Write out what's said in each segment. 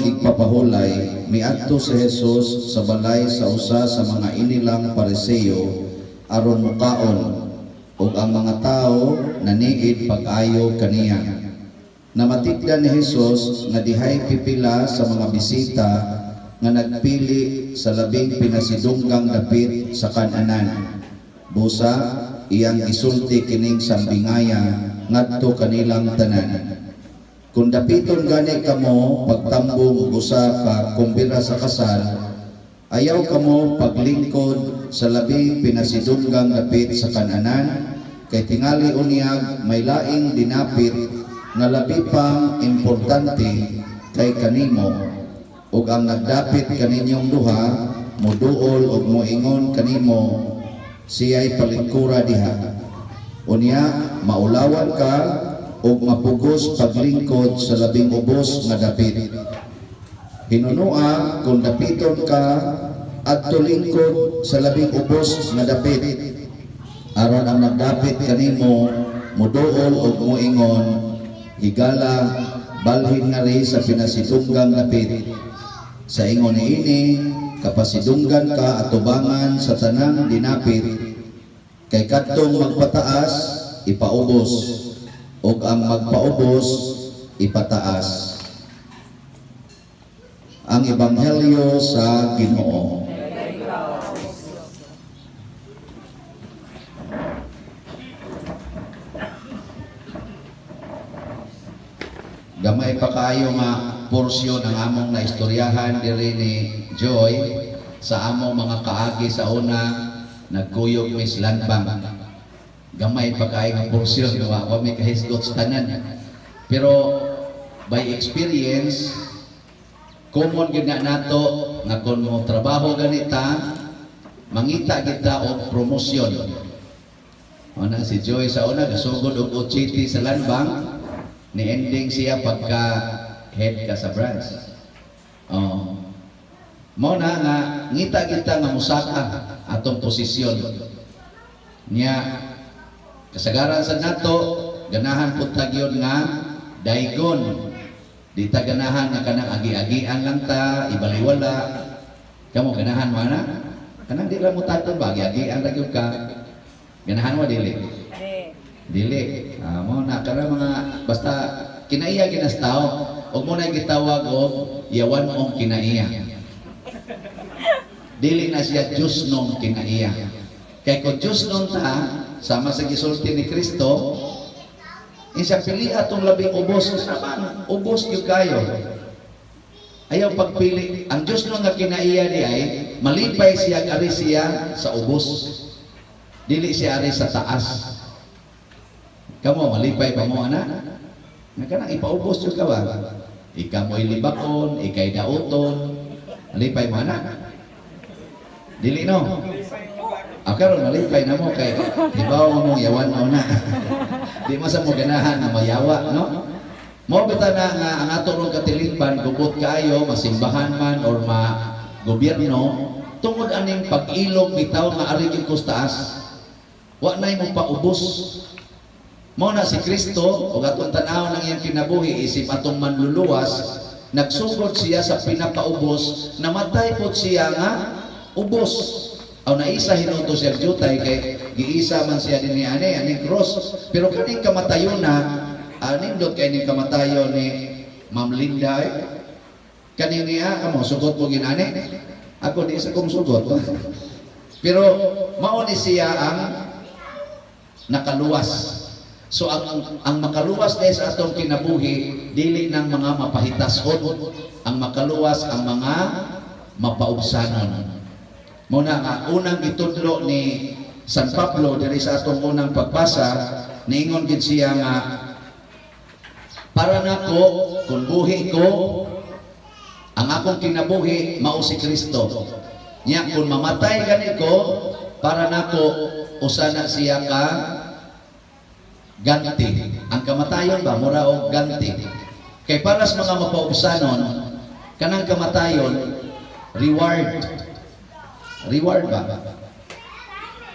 Igpapahulay, miadto si Jesus sa balay sa usa sa mga inilang Pariseo aron mukaon, ug ang mga tawo naniid pag-ayo kaniya. Namatikdan ni Jesus nga dihay pipila sa mga bisita nga nagpili sa labing pinasidunggang dapit sa kan-anan. Busa, iyang gisulti kining sambingaya ngadto kanilang tanan. Kung dapiton gani kamo pagtambong og usa ka kumbira sa kasal, ayaw kamo paglingkod sa labing pinasidunggang dapit sa kan-anan, kay tingali unyag may laing dinapit nga labi pang importante kay kanimo, ug ang nagdapit kaninyong duha moduol og moingon kanimo, "Siya'y palingkura diha." Unya maulawan ka ug mapugos paglingkod sa labing ubos nga dapit. Hinunua, kung dapiton ka, adto lingkod sa labing ubos nga dapit, aron ang nagdapit kanimo moduol og moingon, "Higala, balhin ngari sa pinasidunggang dapit." Sa ingon niini, kapasidunggan ka atubangan sa tanang dinapit, kay kadtong magpataas ipaubos, ug ang magpaubos ipataas. Ang Ebanghelyo sa Ginoo. Gamay pa kaayo nga porsyon ang among naistoryahan diri ni Joy sa among mga kaagi. Sa una, nagkuyog mi sa Landbank. Gamay pa kaayo nga porsyon, wa mi kahisgot sa tanan. Pero by experience, common gyud na nato nga kung mo trabaho ganita, mangita kita og promosyon. Una si Joy, sa una gasugod og OJT sa Landbank, ni ending siya pagka head ka sa branch. Oh. Mao na nga ngita kita nga musaka atong posisyon. Nya kasagaran sa nato, ganahan pud ta gyud nga daigon. Di ta ganahan nga kanang agi-agian lang ta, ibaliwala. Kamo, ganahan mo ana? Kanang di lang mo taton ba, agi-agian ra gyud ka. Ganahan mo, dili? Dili. Ah, mo na kana mga basta kinaiya ginas tao ug mo na gitawag og yawan-ong kinaiya. Dili na siya Diyosnong kinaiya. Kay kung Diyosnon ta, sama sa gisulti ni Kristo, insa pili atong labing ubos naman, ubos gyud kayo. Ayaw pagpili. Ang Diyosnon nga kinaiya di ay malipay siya ari siya sa ubos. Dili siya ari sa taas. Kamo, malipay ba mo ana? Nga kanang ipaubos jud ka ba? Ika mo'y libakon, ikay dauton. Malipay mo ana? Dili, no? Ah, karon malipay na mo kay hibaw mo mong yawan mo na. Di mo sa mo ganahan nga mayawa, no? Mo bita na nga ang ato rong katilingban gubot kaayo, masimbahan man or ma gobyerno, tungod aning pag-ilog bitaw nga ari gyud ko sa taas. Wa nay mo paubos. Mao na si Kristo ug atong tan-aw ng iyang kinabuhi isip atong manluluwas, nagsugod siya sa pinakaubos, namatay pod siya nga ubos. Aw, naisa hinuto siya jutay kay giisa man siya dinhi ani aning cross. Pero kaning kamatayon na anindot kay ning kamatayon ni Ma'am Linda eh. Kani niya, kamo sugot mo ginani? Ako, di sa kong sugot. Pero mao ni siya ang nakaluwas. So ang makaluwas dahil sa atong kinabuhi, dili ng mga mapahitason. Ang makaluwas ang mga mapaubsanon. Muna nga unang gitudlo ni San Pablo diri sa atong unang pagbasa, niingon gid siya nga para nako, kung buhi ko, ang akong kinabuhi mao si Kristo. Nya kung mamatay gani ko, para nako usa na siya ka ganti. Ang kamatayon ba mura og ganti. Kay para sa mga mapaubsanon, kanang kamatayon reward. Reward ba?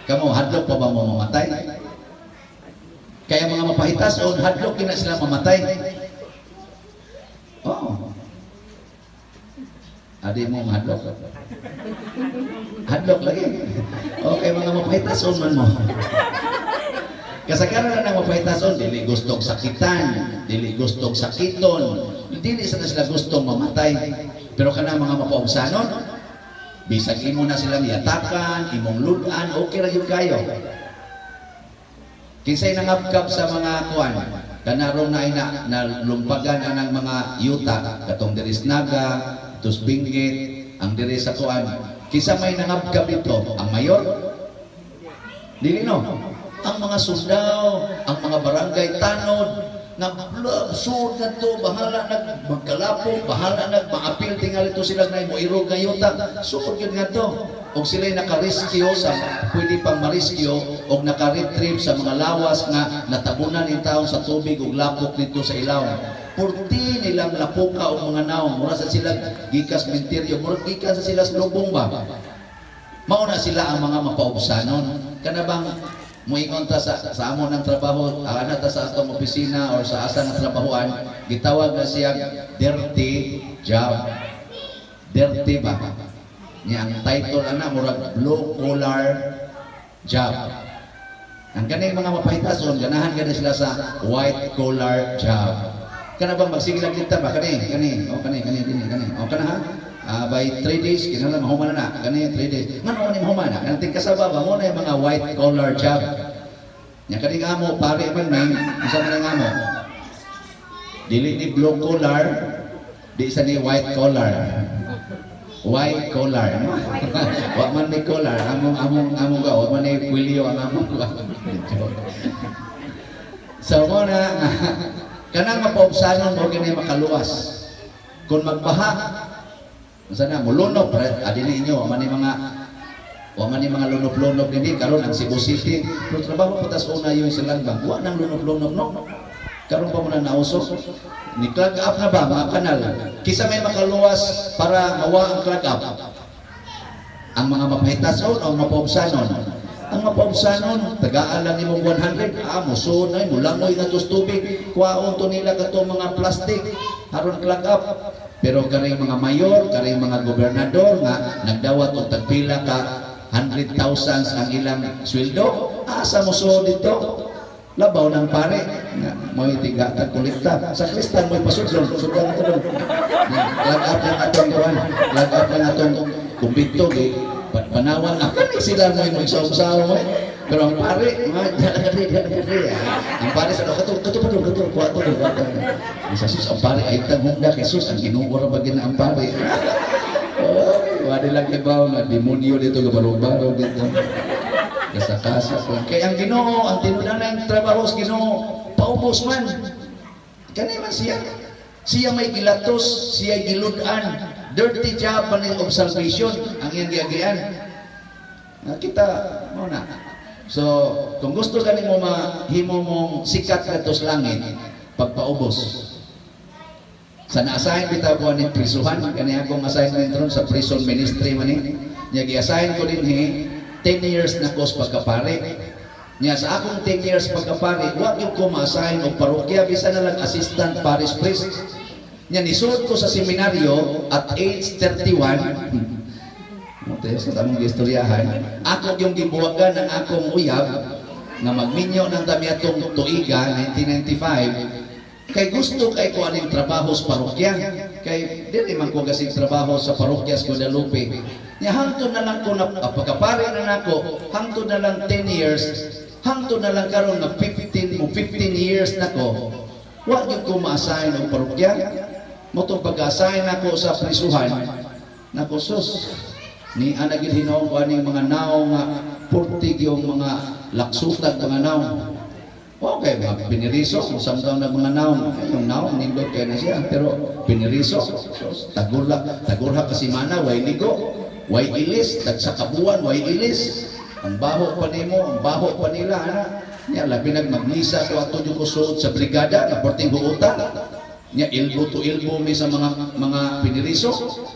Kamo, hadlok pa ba mo mamatay? Kaya mga mapahitason, hadlok kina sila mamatay. Oo. Adi mo mahadlok. Hadlok lagi. Okay, mga mapahitason man mo. Kasagaran na ng mapahitason, dili gustong sakitan, dili gustong sakiton, dili sa na sila gustong mamatay. Pero kanang mga mapaubsanon, bisag imo na silang yatakan, imong ludan, okay ra gyud kayo. Kinsay nangabkab sa mga kuan, kanarong na ina nalumpagan anang mga yuta, katong diri sa Naga, tus Benguet, ang diri sa kuan. Kinsa may nangabkab dito? Ang mayor? Dili, no. Ang mga sundao, ang mga barangay tanod, nga sud na to, bahala nag magkalapong, bahala nag maapil tingali to sila na mo irog nga yuta. Sud gyud nga to. Og sila'y naka-rescue sa pwede pang ma-rescue og naka-retrieve sa mga lawas nga natabunan in taon sa tubig ug lapok nito sa ilaw. Purti nilang lapuka og mga naong, mura sa sila gikas menteryo, mura gikas sa sila sa lubong ba. Mao na sila ang mga mapaubsanon. Kana bang muingon ta sa amo ng trabaho, ana ta sa atong opisina or sa asa nga trabahoan, gitawag na siya dirty job. Dirty ba? Niya ang title ana murag blue collar job. Ang kaning mga mapahitason, ganahan gani sila sa white collar job. Kana bang magsiglag kita ba kani kani o kani kani dini kani o kana ha. Ah, by 3 days kinahanglan mahuman na na kani 3 days, ngano ni mahuman na kanang tingkasaba ba mo na yung mga white collar job nya. Kani nga amo, pare man may unsa man ang amo, dili ni blue collar, di sa ni white collar, white collar, no? Wa man may collar among among among ga, wa man ni kwilyo ang among ga. So mo na kanang mapaubsanon mo gani makaluwas kung magbaha. Unsa na mulunok adi ninyo, wa man ni mga lunok-lunok dinhi karon ang Cebu City. Pero trabaho pa tas una yung sa land bank, wa nang lunok-lunok, no? Karon pa mo na nauso ni clog up na ba mga kanal. Kisa may makaluwas para mawa ang clog up, ang mga mapahitason o mapaubsanon? Ang mapaubsanon, tagaan lang nimong 100, musunay, mulangoy nga tos tubig, kuwaon to nila katong mga plastic, aron clog up. Pero karing mga mayor, karing mga gobernador nga nagdawat og tagpila ka 100,000 ang ilang sweldo, asa mo so dito? Labaw ng pare, nga mo'y tigata kolekta. Sa kristan mo'y pasudlon, sudlon ito doon. Clog up lang atong kuan, clog up lang atong kumbinto, gi panawan akan ni sila mo'y magsaw-saw mo. Pero ang pare, mga diyan ka diri, diyan ka diri. Ang pare sa kato kato pa doon, kato, kuha to, kuha to. Sa sus, ang pare ay tanghongda kay sus, ang Ginoo ra ba gina ang pare. Oh, wala lang ibaw nga demonyo dito gabarog-barog dito. Kasakasa lang. Kaya ang Ginoo, ang tinunanan trabaho sa Ginoo, paubos man. Kani man siya. Siya may gilatos, siya giludan. Dirty job man of salvation ang iyang giagian. Kita mo na. So, kung gusto gani mo mahimo mong sikat kadto sa langit, pagpaubos. Sa na-assign bitaw ko ani prisuhan, kani akong assignment ron sa prison ministry man ni. Nya gi-assign ko dinhi, 10 years na ko sa pagkapare. Nya sa akong 10 years pagkapare, wa gyud ko ma-assign og parokya bisan na lang assistant parish priest. Nya nisud ko sa seminaryo at age 31. Mo tayo sa tamong gistoryahan. Ako yung gibuwagan ng akong uyab nga magminyo ng tami atong tuiga 1995 kay gusto kay ko aning trabaho sa parokya, kay dili man ko kasing trabaho sa parokya sa Guadalupe. Nya hangtod na lang ko na pagkapare na nako, hangtod na lang 10 years, hangtod na lang karon nga 15 mo 15 years na ko, wa gyud ko ma-assign og parokya. Mo tong pag-assign nako sa prisuhan nako, sus ni ana gyud hinuon ko aning mga naong nga purtig yung mga laksutag mga naong. Okay, mga piniriso, kung samtang na mga naong, ay, yung naong, nindot kayo na siya, pero piniriso, tagurla, tagurha kasi mana, way ligo, way ilis, tag sa kabuan, way ilis, ang baho pa nimo, ang baho pa nila, ana. Nya, labi nag magmisa ko ato ko suod sa brigada, na porting huuta. Nya, elbow to elbow mi sa mga piniriso,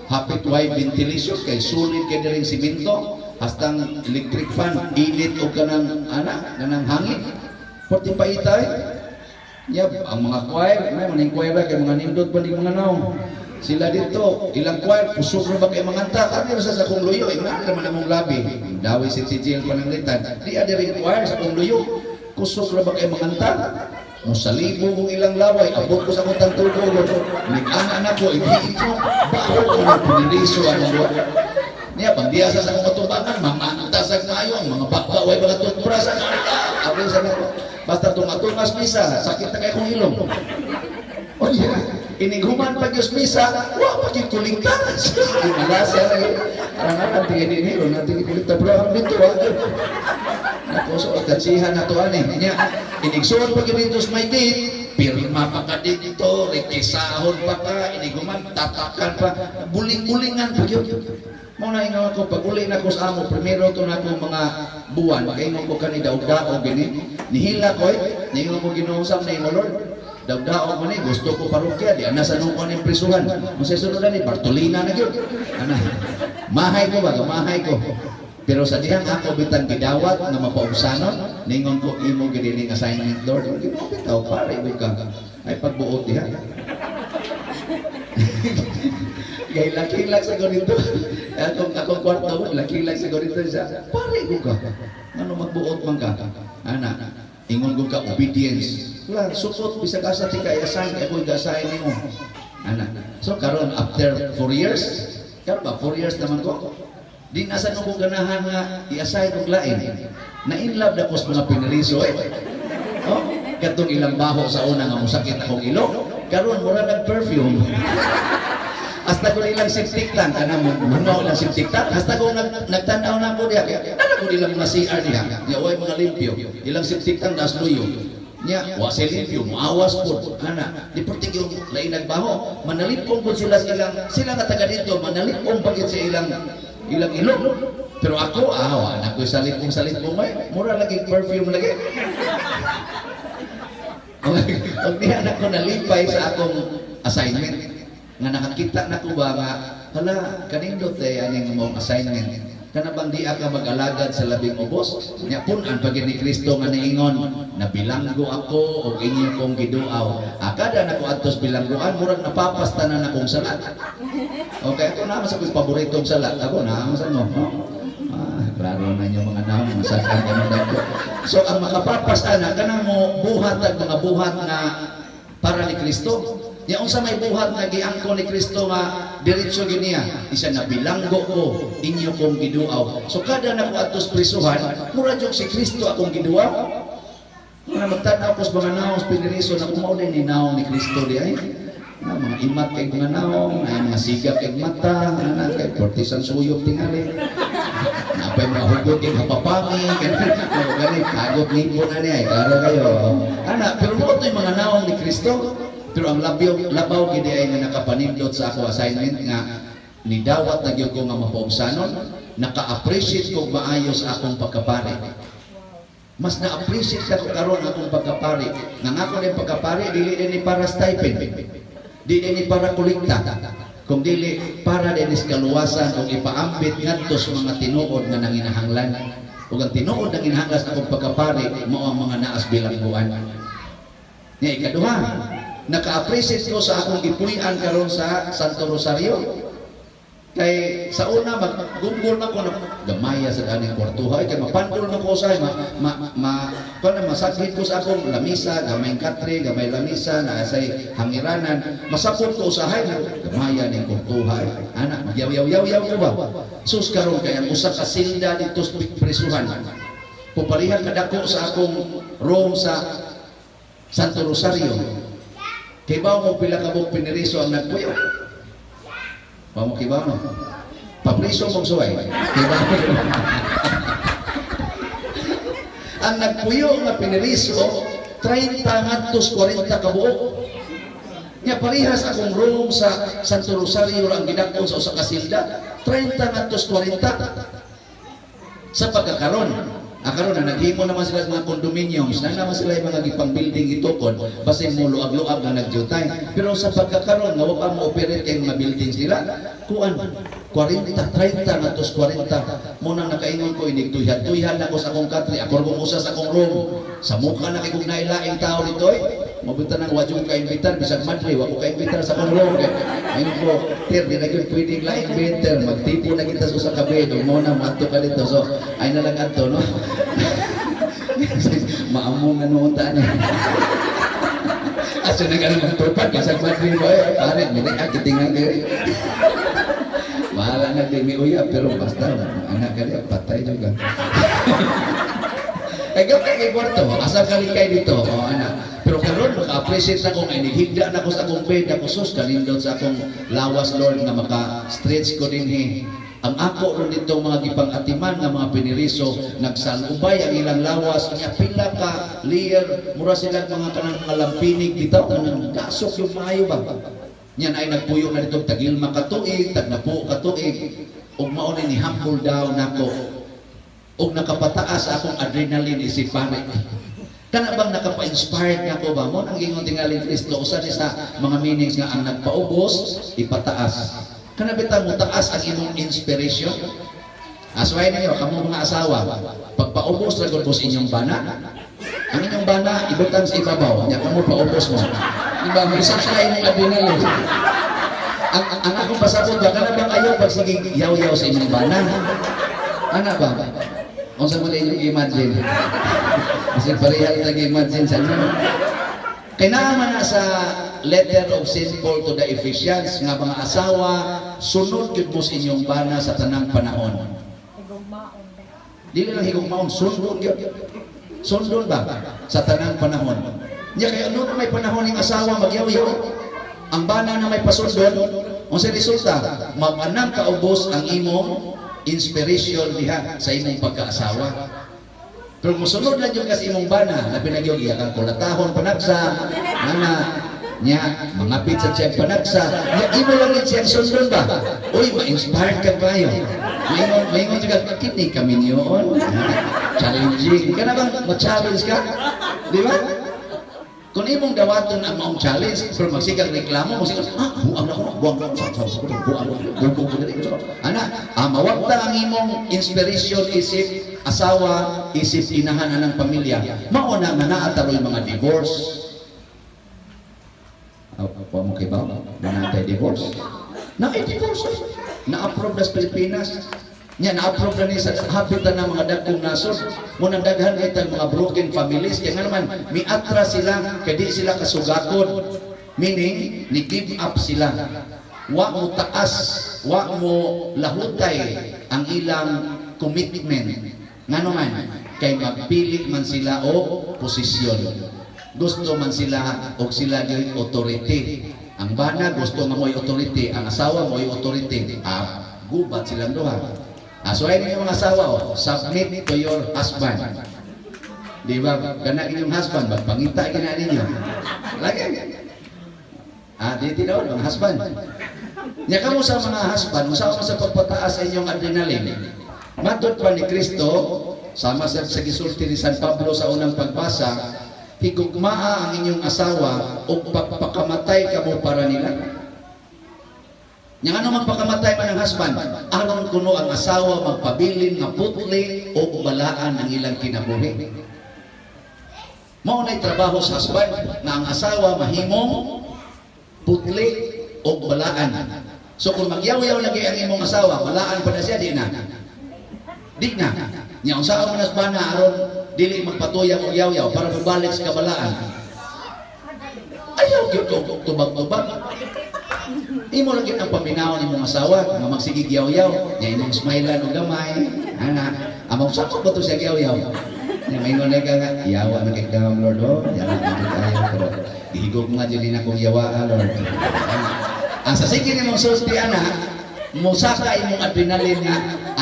hapit way ventilation, kay sulit kay diring simento, hastang electric fan, init o kanang, ana, kanang hangin. Porting paitay. Yep, ang mga choir, may maning choir kay mga nindot pa ning mga naong. Sila dito, ilang choir, kusog ra ba kay manganta? Kami ra sa akong luyo, ingnan naman among labi. Dawi si TGL pananglitan. Di adi ring choir sa akong luyo. Kusog ra ba kay manganta? Musalibo kong ilang laway, abot ko sa akong tangtugo. Nig-ana na ko, ibiit ko, baho ko ng piniliso ang buwan. Niya, pag diya sa akong katubangan, mamanta sa maayo, ang mga bakba, way mga toothbrush, ang mga sa nako. Basta tunga-tungas misa, sakit na kay kong ilong. O yeah, inighuman pag yung misa, wa pa gyud kulikta. Malasya lagi. Arang ang tingin din ron natin kulikta, pero ang dito wa. Nako, so katsihan na to ani. Nya, inigsuon pag yun dito sa may gate, pirma pa ka dito, rekisahon pa ka, inighuman, tatakan pa, buling-bulingan pa yun. Mao na ingon ako, pag uli na ko sa amo, primero to na ako mga buwan, makaingon ko kani daog-daog gini, nihila ko eh, niingon ko, "Ginoo, sam na imo, Lord, daog-daog man ni, gusto ko parokya, di ana sa nung ko ni prisuhan." Masay sunod ni Bartolina na gyud. Ana, mahay ko ba, mahay ko. Pero sa dihang ako bitang gidawat nga mapaubsanon, ningon ko, "Imo giniling assignment, Lord." Ginoo bitaw, pare ko ka. Ay pagbuot diha. Kay laki-lak sa ganito. Akong kwarto, laki-lak sa ganito siya. Pare ko ka. Ano magbuot man ka? Ana, ingon ko ka obedience. Wala, sukot bisag asa ti ka i-assign, kay ako i-assign nimo. Ana. So karon after 4 years, karon ba 4 years naman ko? Di na sa ko ganahan nga i-assign og lain. Na in love na ko sa mga pineriso eh. Oh, katong ilang baho sa una nga musakit akong ilong, karon mura nag perfume. Hasta ko ilang septic tank, kana mo, mga ilang septic tank, hasta ko nagtanaw na ko diha, kaya nana ko ilang mga CR diha, nya way mga limpyo, ilang septic tank das luyo. Nya, wa sa limpyo, muawas po, ana, di pertig yung lain nagbaho, manalipong po sila sa ilang, sila nga taga dito, manalipong pagit sa ilang, ilang ilong. Pero ako, ah, wa na ko sa lipong ay, mura lagi perfume lagi. Og diha na ko nalipay sa akong assignment nga nakakita na ko ba nga hala kanindot eh aning mong assignment, kana bang di ka mag-alagad sa labing ubos. Nya pun-an pag ni Kristo nga niingon, "Nabilanggo ako og inyo kong giduaw." Akada na ko adtos bilanggoan, murag napapastanan akong sala. Okay, ako naman sa ko'y paboritong sala. Ako naman sa no, no? Ah, klaro na inyo mga naong, mga sakan ganun daw ko. So, ang makapapas ana, kanang mo buhat ag mga buhat nga para ni Kristo. Ya unsa may buhat nga giangko ni Kristo nga diretso giniya, isa na bilanggo ko, inyo kong giduaw. So kada na ko adtos prisuhan, mura jud si Kristo akong giduaw. Nga magtan-aw ko sa mga naong sa piniriso na kung mao din ni naong ni Kristo di ay. Na mga imat kay mga naong, ay mga sigap kay mata, ana kay portisan suyop tingali. Napay mga hugot kay hapapangi, gani, gani kagot ngipon ani ay klaro kayo. Ana, pero mo yung mga naong ni Kristo. Pero ang labyo, labaw gid ay nga nakapanindot sa ako assignment nga nidawat na gyud ko nga mapaubsanon, naka-appreciate ko maayo sa akong pagkapare. Mas na-appreciate ko karon akong pagkapare. Nga nga ako din pagkapare, dili din ni para stipend. Dili ni para kolekta. Kung dili para din is kaluwasan o ipaambit ngadto sa mga tinuod nga nanginahanglan. Ug ang tinuod nga nanginahanglan sa akong pagkapare mao ang mga naas bilangguan. Nya ikaduha, naka-appreciate ko sa akong gipuy-an karon sa Santo Rosario. Kay sa una maggumbol na ko na gamaya sa ganing kwartuha ay kay mapandol na ko sa ma ma, ma kuan na masakit ko sa akong lamisa, gamay katre, gamay lamisa na say hangiranan, masapot ko usahay na gamaya ning kwartuha ay. Ana magyaw-yaw-yaw ko ba, sus, karon kay ang usa ka silda dito sa prisuhan pupariha kadako sa akong room sa Santo Rosario. Kay ba mo pila ka buok piniriso ang nagpuyo? Wa mo kibaw, no? Papriso mong suway. Kibaw mo. Ang nagpuyo nga piniriso, 30 ngadtos 40 ka buok. Nya parehas akong room sa Santo Rosario ang gidakon sa usa ka silda, 30 ngadtos 40. Sa pagkakaron, ah, karon na naghimo naman sila sa mga condominiums, na naman sila yung mga gipang building itukod, basin mo luag-luag na nag-jutay. Pero sa pagkakaron, nga wa pa mo operate kay mga buildings nila, kuan, 40, 30 ngadtos 40. Muna nakaingon ko, inig tuyhan-tuyhan ako sa akong katre, ako kong usa sa akong room. Sa mukha na kay kung nailaing tao dito eh. Mabuta nang wa jud ka imbitar, bisag madre wa ko ka imbitar sa akong room kay ayun ko, "Ter, di na gyud pwedeng laing bed, ter. Magtipo na kita sa usa ka bed ug mo na moadto ka dito." So ay na lang adto, no. Maamong na noon ta niya. Asa na ka naman tupad, bisag madre mo eh, pare, mili ah, kitingan kayo. Bahala na di mi uyab, pero basta, anak ka niya, patay juga. Eh, gamay kay kwarto, asa ka kay dito, oh, anak. Pero karon maka-appreciate na ko, nga higda na ko sa akong bed, ako sus, kanindot sa akong lawas, Lord, nga maka-stretch ko dinhi. Ang ako ron ditong mga gipang-atiman nga mga piniriso, nagsalubay ang ilang lawas, nya pila ka layer, mura sila mga kanang mga lampinig bitaw, kanang dasok yung maayo ba. Nya ay nagpuyo na dito tagilma ka tuig, tagnapo ka tuig, ug mao ni humble down nako og nakapataas akong adrenaline isip pare. Kana bang nakapa-inspired nako ba mo ang gingon tingaling Kristo, usa ni sa mga meanings nga ang nagpaubos ipataas. Kana bitaw mo taas ang imong inspiration? Asway ninyo kamo mga asawa, pagpaubos ra gud inyong bana. Ang inyong bana ibutang sa ibabaw, nya kamo paubos mo. Di ba mo isa ka imong adrenaline. Ang akong pasabot ba, kana bang ayaw pag sige yaw-yaw sa imong bana? Ana ba? Unsa mo inyong imagine? Kasi pareha lang imagine sa inyo. Kay naa man na sa letter of St. Paul to the Ephesians nga mga asawa, sunod gyud mo sa inyong bana sa tanang panahon. Higugmaon. Dili lang higugmaon, sundon gyud. Sundon ba sa tanang panahon? Nya kay ano na may panahon ning asawa magyaw-yaw, ang bana na may pasundon, unsa resulta? Mag-anang kaubos ang imong inspiration diha sa imong pagkaasawa. Pero musunod lang yun kasi imong bana, labi na gyud iya kang kulatahon panagsa, nana, nya mangapit sa siyang panagsa, nya imo lang yun siyang sundon ba? Uy, ma-inspired ka kayo. Maingon, maingon siya, kini kami niyoon. Challenging. Kana bang ma-challenge ka? Di ba? Kung imong dawaton ang maong challenge, pero magsigang reklamo, magsigang, "Ah, buang na ko, buang na ko, sa, buang na ko, buang ko, buang ko." Ana, ah, mawagta ang imong inspiration isip asawa, isip inahan anang pamilya. Mao na nga naa taroy mga divorce. Ah, wa mo kay ba? Na natay divorce. Na divorce. Na-approve na sa Pilipinas. Nya na-approve na ni sa hapit na ng mga dagkong nasod. Munang daghan kay tag mga broken families kaya nga naman miatras sila kay di sila kasugakon. Meaning, ni give up sila. Wa mo taas, wa mo lahutay ang ilang commitment. Ngano man, kay magpili man sila og posisyon. Gusto man sila og sila gyud authority. Ang bana gusto nga mo'y authority, ang asawa mo'y authority. Ah, gubat silang duha. Ah, so ay ninyo mga asawa, oh, submit to your husband. Di ba? Kana inyong husband, magpangita gina ninyo. Lagi. Ah, di daw, mga husband. Nya kamo sa mga husband, usa mo sa pagpataas sa inyong adrenaline. Matod pa ni Kristo, sama sa gisulti ni San Pablo sa unang pagbasa, higugmaa ang inyong asawa o pagpakamatay kamo para nila. Nya ano magpakamatay man ang husband, aron kuno ang asawa magpabilin nga putli o balaan ang ilang kinabuhi. Mao na'y trabaho sa husband nga ang asawa mahimong putli o balaan. So kung magyaw-yaw lagi ang imong asawa, balaan pa na siya, di na. Di na. Nya unsa man nas bana aron dili magpatuyang og yaw-yaw para mobalik sa kabalaan? Ayaw gyud og tubag-tubag. Imo lang gyud ang paminawon imong asawa nga magsigig yaw-yaw, nya imong smilean og gamay, ana. Among sakop ba to siya yaw-yaw? Nya maingon na ka nga, "Yawa na kay ka, Lord, oh. Yawa na kay kayo, pero gihigog nga dyan din akong yawa, Lord." Ang sa sige nimong sulti ana, musaka imong adrenaline nga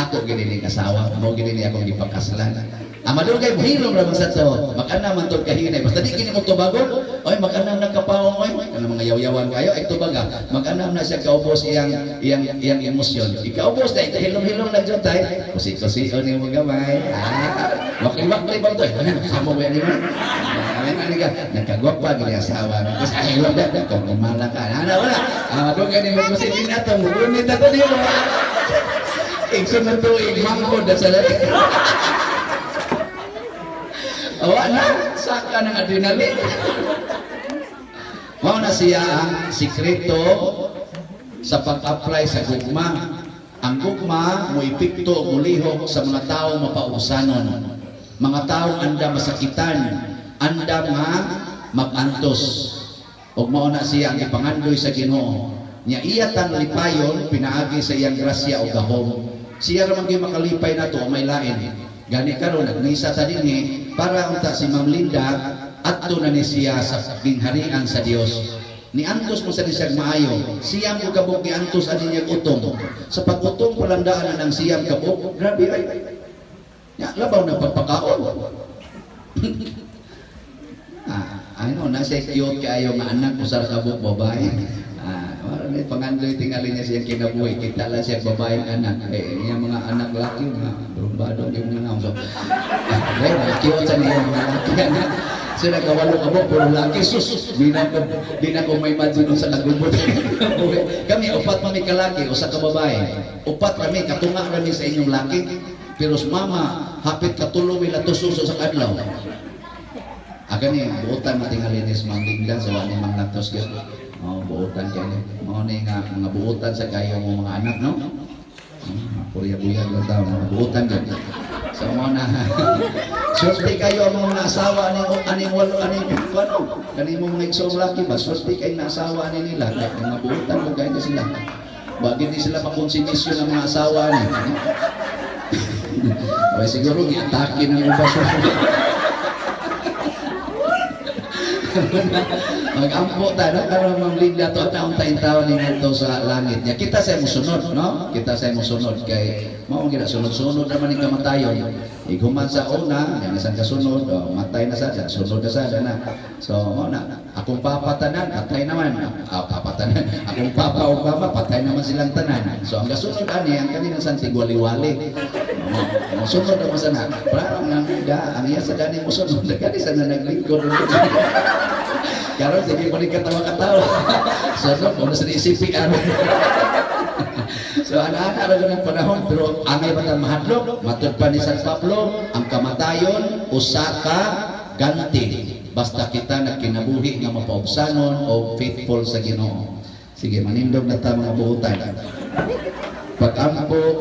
ako gini ning asawa, mo gini ni akong gipakaslan. Ang madugay mo hilom ra man sa to, mag-ana man tod kahinay. Basta di kini mo tubagon, oy mag-ana na kapaong oy, kana mga yaw-yawan kayo ay tubaga. Mag-ana na siya kaubos iyang iyang iyang emosyon. Ikaubos na hilom-hilom lang jud tay. Kusi-kusi ni mo gamay. Ah, wakli-wakli ba to? Ano samo ba ni mo? Amen ani ka nagkagwapa gini asawa. Kasi ay hilom da kung kumala ka. Ana wala. Ah, madugay ni mo kusi din ato, mugunit ato di mo. Igsoon na tuig mangkod na sa dali. Awa na, saka ng adrenaline. Mao na siya ang sikreto sa pag-apply sa gugma. Ang gugma mo epekto, mulihok sa mga tao mapausanon. Mga tao andam masakitan, andam nga mag-antos. Ug mao na siya ang ipangandoy sa Ginoo. Nya iya tang lipayon pinaagi sa iyang grasya o gahom. Siya ra man gyud makalipay nato o may lain. Gani karon nagmisa ta dinhi para unta si Ma'am Linda adto na ni siya sa gingharian sa Dios. Ni antos mo sa siya maayo. 9 ko kabuk ni antos ani niya utong. Sa pag-utong palandaan na ng 9 kabuk, grabe ay. Ya, labaw na pagpakaon. Ah, ano, nasa cute kaayo nga anak ko sa kabuk babae. Ah, wala na pangandoy tingali niya siyang kinabuhi. Kita lang siya babaeng anak. Eh, niya mga anak laki, mga brumbado, yung mga naong. So, ah, eh, mga cute sa niya mga laki anak. So, nagkawalo ka mo, puro laki. Sus, di na ko may imagine sa kagubot. Kami, upat mami kalaki, usa ka babae. Upat kami, katunga kami sa inyong laki. Pero sa mama, hapit katulo mi latuso sa kadlaw. Aga ni buotan matingali ni sa Ma'am Linda sa wani mang latos gyud. Oh, buotan kay ni. Mao ni nga mga buotan sa kayo mo mga anak, no? Purya buyag lang tao, mga buotan gyud. So mo na. Swerte kayo ang mga asawa ani aning walo aning ano, kani mo mga igsoong laki ba, swerte kay na asawa ani nila kay mga buotan mo kayo sila. Bagay di sila makonsumisyon ng mga asawa ni. Okay, siguro giatake ng ubaso. Magampo ta no karon, Ma'am Linda, to taon ta taon ni ngadto sa langit nya. Kita sa musunod, no? Kita sa musunod kay mao gina sunod-sunod naman ni kamatayon. Iguman sa una, yan na kasunod, oh, matay na sa sunod na sa na. So mao na akong papa tanan, patay naman. Ah, papa tanan. Akong papa ug mama patay naman silang tanan. So ang kasunod ani ang kaninang santig wali-wali. Mo mo sunod naman sana. Parang ang da, ang iya sa dani mo sunod, gani sa na naglingkod. Karon sige mo ni katawa-katawa. So no, mo na sa CPR. So ana-ana ra ng panahon pero angay ba ta mahadlok? Matud pa ni San Pablo, ang kamatayon usa ka ganti basta kita nagkinabuhi nga mapaubsanon o faithful sa Ginoo. Sige, manindog na ta, mga buutan. Pag-ampo.